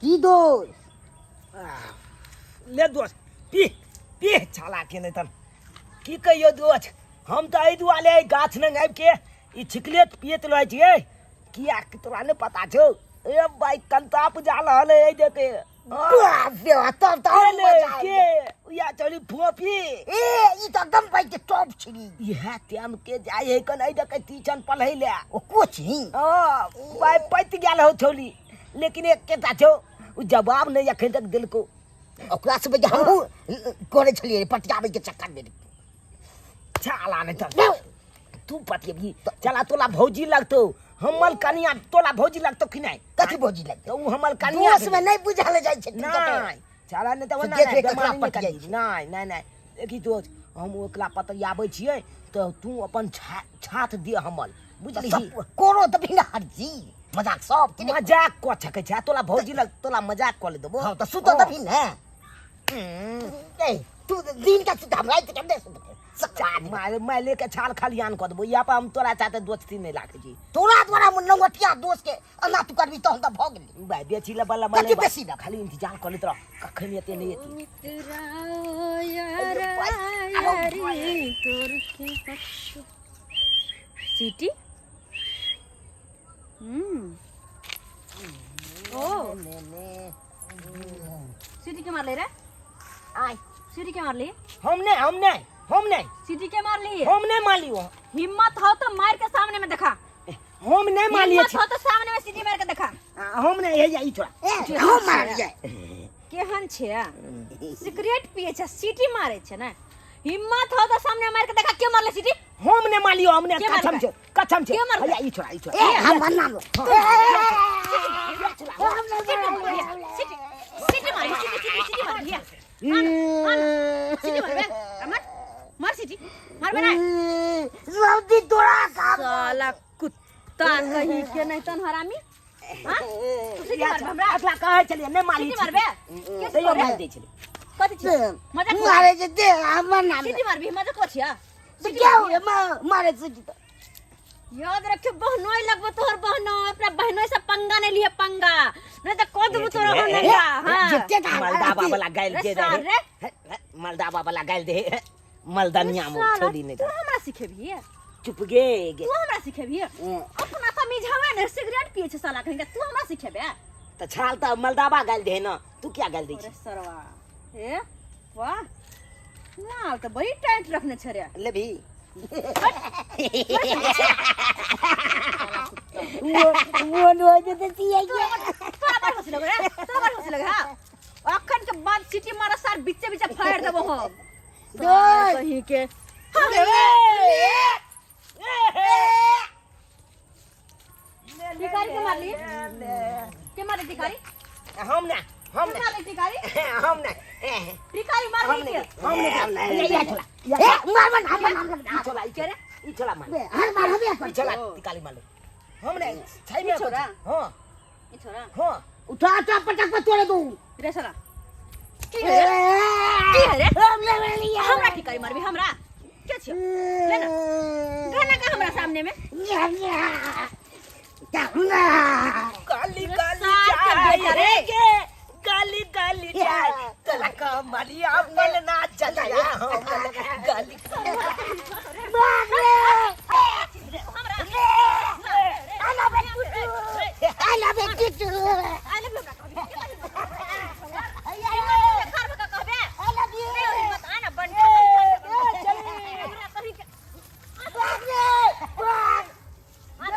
की दोस्त? ले दोस्त, पी पी छाला के नहीं तन की कहियो दोस्त, हम तऽ एहि दुआरे एहि गाछ लग आबि के ई छिकलेट पियैत रहै छियै, किया कि तोरा नहि पता छौ, ए भाई कंताप जा रहल है देखे। बाप रे बाप, तब तऽ और के मजा आबि के गेल। या चली फोफी। ए ई तऽ एकदम भाई के टॉप छिरी। इएह टाइम के जाइ है कन एहि देखे तीचन पलहै ले। ओ कोचिंग। हाँ भाई पति गेल हो छौली, लेकिन एकेटा छौ ओ जवाब नहि एखन तक देलको। ओकरा से बजे हमहूँ करै छलियै पटियाबै के चक्कर में। छाला नहि तऽ तू पटियबही, चला तोला भौजी लगतौ, हमर कनिया तोला भौजी लगतौ कि नहि? कथी भौजी लगतौ? तऽ ओ हमर कनिया दोस में नहि बुझल जाइ छै। नहि चला नहि तऽ देख रे ककरा बेमानी नहि पटियाइ करी। नहि नहि नहि, देखी दोस्त, हम ओकरा पतियाबै छियै तऽ तू अपन छात दे हमर, बुझलिही? कोनो तऽ बिना हर्जी मजाक सब के मजाक कऽ सकै छै, तोला भौजी लग तोला मजाक कऽ ले देबो। हाँ तऽ सुतऽ देबही ने? ए तू दिन का सुत, हम राति के नहि सुतबै। सच्चा आदमी। मारे मारे के छाल खलियान कऽ देबो, यहाँ पर हम तोरा चाहते दोस्ती नहि राखै छी। तोरा द्वारा हम नौवटिया दोस्त के एना तू करबी तहन तऽ भऽ गेली। भाइ बेची ले बल्ला कथी बेसी लेबै? खाली इंतजार कऽ लैत रह, कखन एते नहि एती। सिटी ओ सिटी के मारले रे? आय सिटी के मारली? हम नहीं, हम नहीं, हम नहीं। सिटी के मारली? हम नहीं मारली। हिम्मत हो तो मार के सामने में देखा। हम नहीं मारली। हिम्मत हो तो सामने में सिटी मार के देखा। हम नहीं, हे ई छोड़ा। ए, हम मारलियै। केहन छै? सिगरेट पिए छै, सिटी मारे छै ने। हिम्मत हो तो सामने मार के देखा, के मारले सिटी? हम नहीं मारलियो, हम नहीं, के मारलकै? कसम छै, कसम छै। के मारलकै? हैया ई छोड़ा, ई छोड़ा। ए हम ना लो। सिटी सिटी मार, सिटी सिटी सिटी मार लिया। सिटी मार बे, मार मार सिटी मार बे ना। सब्जी तोरा काम। साला कुत्ता कहीं के नहीं तन हरामी। हां तू सिटी मार हमरा। अगला कहै छलियै नहि मारली। सिटी मारबे के? तैयो मारि दै छलियै। कथि छी मजाक? मारे जे दे हमर नाम। सिटी मारबी मजाक को छिया? तो क्या हो मारे सिटी तो याद रखियो, बहनोई लगबो तोहर बहनो, अपना बहनोई से पंगा नहीं लिए पंगा, नहीं तो कह देबो तोरा बहनोई। हां जिते का मलदावा वाला गाइल रे दे सार रहे रे। मलदावा वाला गाइल दे मलदनिया मो साला, छोड़ी नहीं। तू हमरा सिखेबही? चुप गे गे। तू हमरा सिखेबही? अपना तमीज हवे ने, सिगरेट पिए छै साला कहीं का, तू हमरा सिखेबे? तऽ छाल तऽ मलदावा गाइल दे ना, तू क्या गाइल दै अरे छी? सरवा, ए वाह, माल तऽ बड़ी टाइट रखने छै रे। लेबही? वो वो नो जे ते सिया। तोरा बड़ हंसी लगे रे, तोरा बड़ हंसी लगे। हां, अखन के बाद सिटी मारा सार बीचे बीचे फाड़ देबो हम सार कहीं के। हाँ टिकारी के मारली? के मारली टिकारी? हम ना, हम के ना। मारली टिकारी? हम ना। टिकारी हम मारली नहीं, के? हम नहीं। ये छोड़ा। ए मार मार हमर नाम लग। ई छोड़ा, ई छोड़ा, ई छोड़ा मार। हर मार हमें। ई छोड़ा टिकाली मार हम नहीं छै में। ई छोड़ा? हां। ई छोरा। हां। उठा उठा पटक पर तोड़े दूं। रे साला, की है रे? की है रे? हमरा टिकारी मारबी? हमरा के छियो? ले ना गाना का हमरा सामने में। गाली गाली सार के जाय बेटा रे रे। के गाली गाली जाय तोला कमलिया अपन ना चलिया हम गाली। I love you हमरा कहबे? हिम्मत कर का कहबे? I love you. नहीं हिम्मत आ ना बन हमरा कहीं के।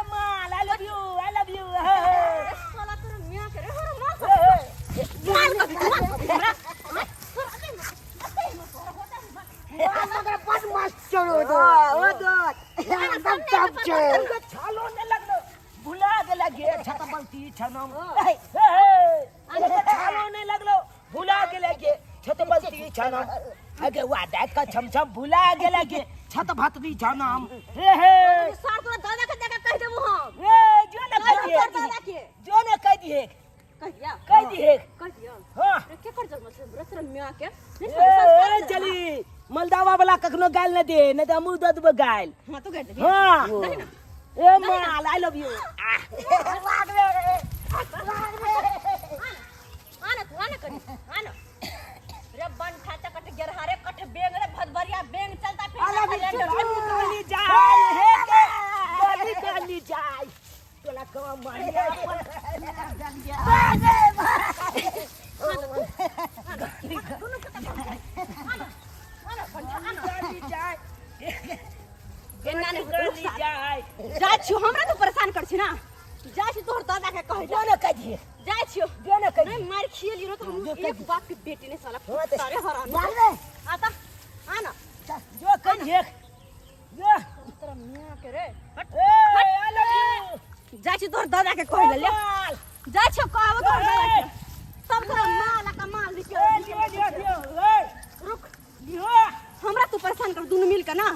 माल I love you, I love you. रे साला, तोरा मियां के रे, हमरा माँ माल कभी तू माल कभी हमरा ओ दोस्त, छालो ने लगलो, भुला गेला गे छत बलती छनम। छालो ने लगलो, भुला गेला गे छत बलती छनम, अगे वा दात का छम छम, भुला गेला गे छत भतरी छनम। हे हे सार, तोरा दादा के जगह कह देबो हम। ए जो ने कह कह दियो दिए, दादा के जो ने कह दिए। कह दिया, कह दिए। कह दिया। हां। रे, के कर जन्म छै रे तोरा मियां के? ए ए, चली मलदावा वाला कखनो गाल न दे, नहीं तो हमहूँ दऽ देबो गाल। हां, तू गाइल दे। हाँ। दही ना। ए माल, I love you. आनो रे बन खाता कट गेरहारे कट बेंग रे भदभरिया बेंग चलता फिरता अला सिलेंडर। गली जाय हे के गली गली जाय तोला कवा मारिया आनो बंठा आनो गली जाय एना नहि होतौ, रुक गली साला। जाय जाइ छियौ हमरा तो परेशान कर छी ना जाइ छी तोहर दादा के कहै जो न कहिए जाइ छियौ जो न कहिए नहीं मार खियली रो तो हम जो एक कहिए। बाप के बेटी ने साला हाँ तो- सारे हरामी मारबे आता आना जो कहिए जो तोरा मियां के रे हट ए I love you जाइ छी तोहर दादा के कहै ले जाइ छियौ कहबो तोहर दादा के सब तोरा माल आ का माल दिखियो ए लियो लियो लियो ए रुक लियो हमरा तू परेशान कर दुनू मिल के ना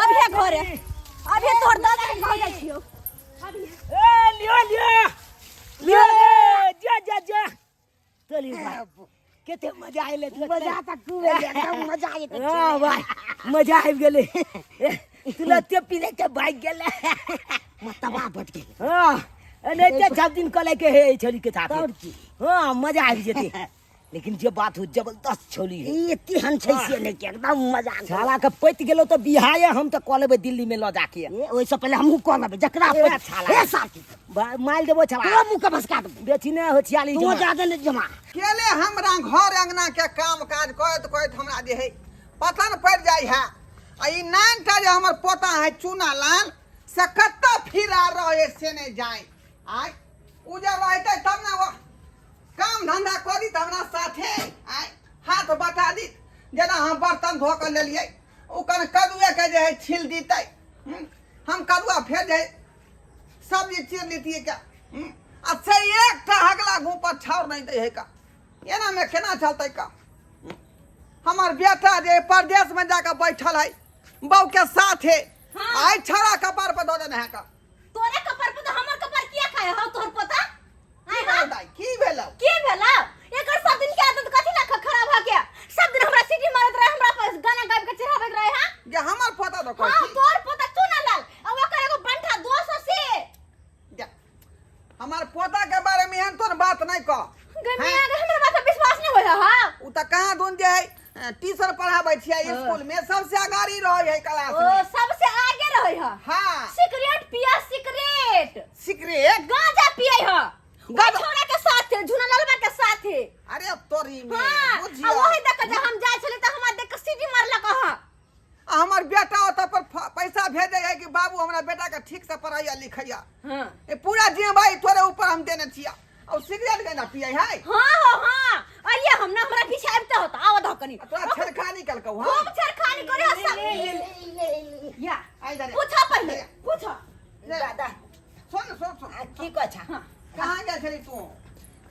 अभी घरे अभी तोहर दादा के घर जाइ छियौ अभी ए लियो लियो लियो रे जा जा जा चलिए भाई कते मजा आइले मजा तऽ खूब एलै एकदम मजा आयल हां भाई मजा आबि गेलै तुरंते पीले के भागि गेलै मतबा बच गेल हां एनाहिते सब दिन कले के हे छली के साथ तब की हां मजा आबि जेतै लेकिन जे बात हो जबरदस्त छौली है ई एतेहन छै से नहि कि एकदम मजा आबै। साला के पति गेलो तो बिहाये हम तो कऽ लेबै दिल्ली में लऽ जाके ए ओहिसँ पहिले हमहूँ कऽ लेबै जकरा ए, पैसा छाला। हे साथी मारि देबो छला तोरा मुँह के भसका देबो बेची नहि हो छियाली तू जमा। जादे नहि जमा केले हमरा घर अंगना के काम काज करैत करैत हमरा जे है पतन पड़ि जाइ है आ ई नानटा जे हमर पोता है चूना लाल से कतऽ फिरा रहे से नहि जाय आय उ जे रहतै तब ने ओ काम धंधा करी तऽ हमरा साथे आय हाथ बटा दी जेना हम बर्तन धो कऽ लेलियै ओ कन कदुएके जे है छील दितै हम कदुआ फेर जे है सब्जी चीर लेतियै का आ से एकटा हगला घूँ पर छाउर नहि दै है का एनामे केना चलतै का हमर बेटा जे परदेशमे जाकऽ बैठल है बहू के साथे हाँ। आइ छड़ा कपार पर दऽ देने है का तोरे कपार पर तो हमर कपार किया खाए हौ तोहर पोता की भेलौ दाइ की भेलौ की भेलौ एकर सब दिन के आदत कथी लख खराब भ गया सब दिन हमरा सीटी मारत रहे हमरा पर गाना गाबि के चढ़ाबैत रहे हां जे हमर पोता तो कहै हां छी तोर पोता चुना लाल आ ओकर एगो बंठा 200 से जा हमर पोता के बारे में एहन तोन बात नहीं कह गई मियां के हमरा बात पर विश्वास नहीं होय हां उ त कहाँ दून जे है टीचर पढ़ाबै छियै स्कूल में सबसे अगाड़ी रहै है क्लास ओ में सबसे आगे रहे हा हाँ सिगरेट पिया सिगरेट सिगरेट गांजा पिए हा गांजा- छोरा के साथ झुना ललबा के साथ अरे तोरी में हाँ आ बुझियो वही देख के जब हम जाय छले त हमरा देख के सीटी मारलक हा आ हमर बेटा ओतऽ पर पैसा भेजै है कि बाबू हमरा बेटा के ठीक से पढ़ाइया लिखैया हां ए पूरा जिम्मेवारी तोरे ऊपर हम देने छिया और सिगरेट के ना पियै है हां हो हां अरे हम ना हमरा पीछे आबते होता आव दह कनी आ तोरा छेड़खानी कलकौ हां खूब छेड़खानी करे हो सब या आई इधर पूछा पहले पूछा दादा सुन सुन सुन आ, की कहै छा कहाँ गेल छली तू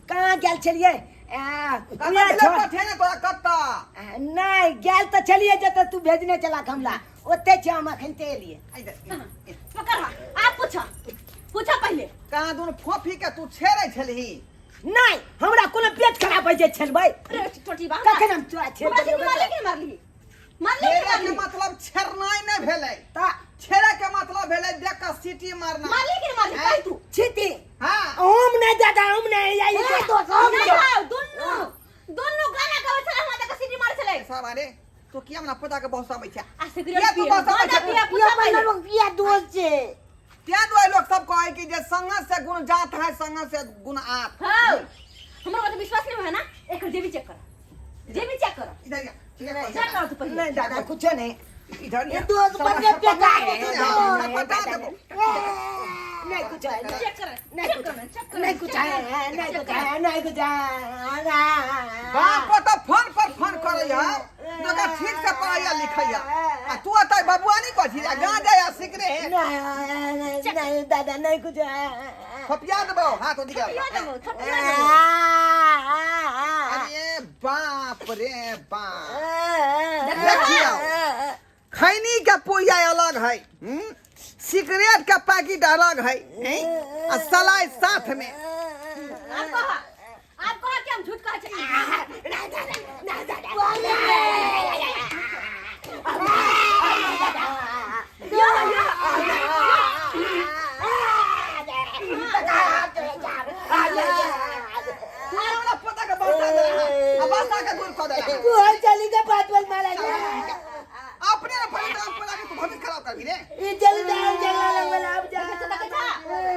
कहाँ गेल छलियै आ, कतऽ उएह छलै छोड़। पठेने तोरा कतऽ आ, नहि गेल तऽ छलियै जतऽ तू भेजने छलक हमरा ओतै छै हम अखन ते एलियै आई इधर इधर। पकड़ हा आप पूछा पूछा पहले कहाँ दुनू फोफी के तू छेड़ै छलही नहि हमरा कोनो पेट खराब होइ छै छेलबै अरे टोटी बा कखन हम तोरा छेड़ हमरा देलियौ सीटी मारली कि नहि मारली मारली कि छेड़े के मारली मतलब छेड़नाइ नहि भेलै तऽ छेड़े के मतलब भेलै देख कऽ सीटी मारना मारली कि नहि मारली कह तू छीती हाँ हम नहि दादा हम नहि आई ए, दोस्त, हम नहीं जो- भाव दुन्नू दुन्नू गाना गाबै छलै हमरा देख के सीटी मारै छलै सब अरे तू किया हमरा पोता के बहुत सब छै आ सिगरेट किया तू पिए बहुत गांजा सब पिए ई पूछा अपन पहिले लोग किया दोस्त छै त्या दुआरे लोग सब कहै कि जे संगत से गुण जात है संगत से गुण आत हाँ हमरा बात विश्वास नहीं है ना एकर जेबी चेक कर जेबी चेक कर इधर आ, ठीक है, चेक कर तू पहले नहीं दादा कुछो नहीं इधर ये दोस्त बन के बेकार है इधर बता देबो नहीं कुछ है नहीं चेक कर नहीं चेक कुछ कर चेक कर नहीं कुछ है नहीं कुछ है नहीं कुछ है बाप तो फोन पर फोन करे है तो ठीक से पढ़ाइया लिखैया आ तू अतै बबुआनी कथी आ गांजा या सिगरेट नहीं नहीं दादा नहीं कुछ है थपिया देबो हाथ ओदिका थपिया देबो थपिया देबो अरे बाप रे बाप देखियौ खैनी के पुड़िया अलग है सिगरेट के पैकेट अलग है हैं? आ सलाई साथ में आप कहा आप कहा कि हम झूठ कहा छी या या तू हमरा पोता के बरसा दे रहा है। आशा के दूर कऽ देला। तू हर चली के बात बोल मारा जा। अपने ने फली तो पोता के तू भविष्य खराब करबी रे। ई चली जा जंगला लग वाला अब जा। देखै छौ, देखै छौ?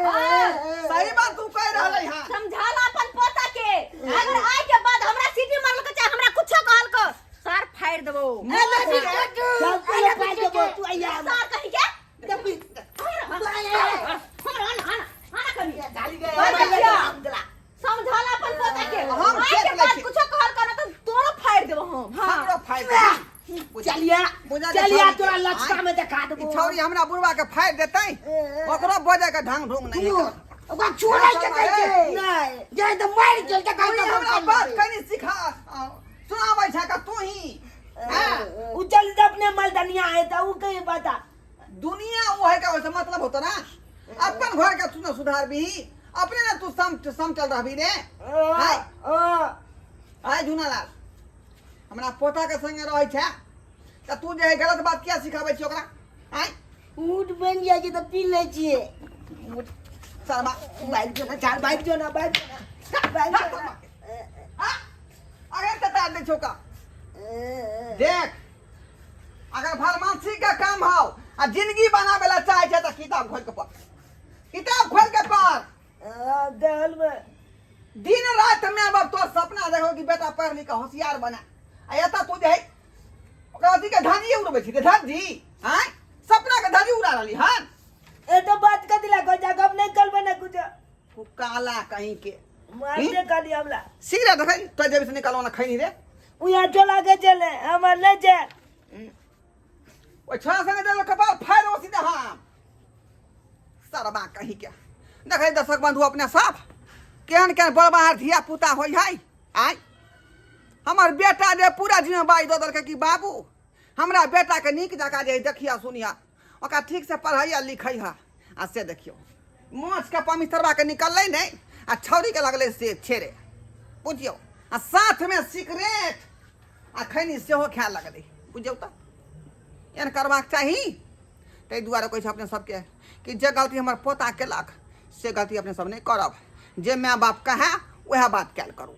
हाँ, सही बात तू कह रहलै हां। समझाला अपन पोता के अगर आय के बाद हमरा सीटी मारल के चाहे हमरा कुछो कहल को सर फाड़ देबो। सब को पाइ देबो तू आइया। सर कहीं के हमरा हमरा ना ना ना कहीं गाली गए। बाल बच्चा। समझाला अपन पोता के हम आय के चेत लै बाद छी। कुछो कहल को ना तो तोरो फाड़ देबो हम। हां हमरो फायदा चलिया बुझा के चलिया छौरी तोरा के- लचका में देखा ई देबो। छौरी हमरा बुढ़वा के फाड़ देतै, ओकरो बजै के ढंग ढूंग नहीं है। ओकरा छोड़ै के कहै छै। नहीं। जे तऽ मारि गेल तऽ तू कहै ही हमरा बात कनी सिखा सुनाबै छै का तू ही? हाँ? उ चल जा अपने मर्दनिया है तो उ कहीं बता। दुनिया वो है का वैसे मतलब होता ना, अपन घर के तू ना सुधार भी, अपने ना तू सम समतल रहबी रे। हाय। आय झूनालाल, हमरा पोता के संगे रहै छै तऽ तू जे है गलत बात किया सिखाबै छी ओकरा? आय। मूड बनि जाइ छै तऽ पी लै छियै। शर्मा। बाइक जो ना चाल, बाइक जो ना, बाइक जो ना, बाइक जो ना। अगर तता दे छोका देख, अगर फरमासी के काम हौ आ जिंदगी बनावे ला चाहे छै तऽ किताब खोल के पढ़, किताब खोल के पढ़। दहल में दिन रात में अब तो सपना देखो कि बेटा पढ़ लिख के होशियार बना, आ एतऽ तू जे है ओकरा अथी के धजी उड़बै छी रे, धजी आँय सपना के धजी उड़ा रहली हन। ए तो बात कर दिला को जा गप नहीं करबे ना कुछ। तू काला कहीं के मारते खाली हमला। सिगरेट खै तो जेब से निकालो ना खैनी रे। उ यहाँ चला के चले हमर ले जा। ओइ छोरा संगे देल कपार फाड़ ओ सीधा हम सरबा कहीं के। देखै दर्शक बंधु अपने सब केहन केहन बड़बाहर धिया पुता होइ है। आय हमर बेटा जे पूरा जिम्मेवारी दऽ देलकै कि बाबू हमरा बेटा के नीक जकाँ जे देखिया सुनिया, ओकरा ठीक से पढ़ैया लिखैया, आ से देखियौ माछ के पमिसरवा के निकललै नहि आ छौरी के लगलै से छेड़े बुझियौ, आ साथ में सिगरेट आ खैनी सेहो खाए लगलै बुझियौ। तऽ एहन करबाक चाही। ताहि दुआरे कहै छै अपने सबके कि जे गलती हमर पोता केलक से गलती अपने सब नहि करब, जे माय बाप कहए वएह बात कयल करू।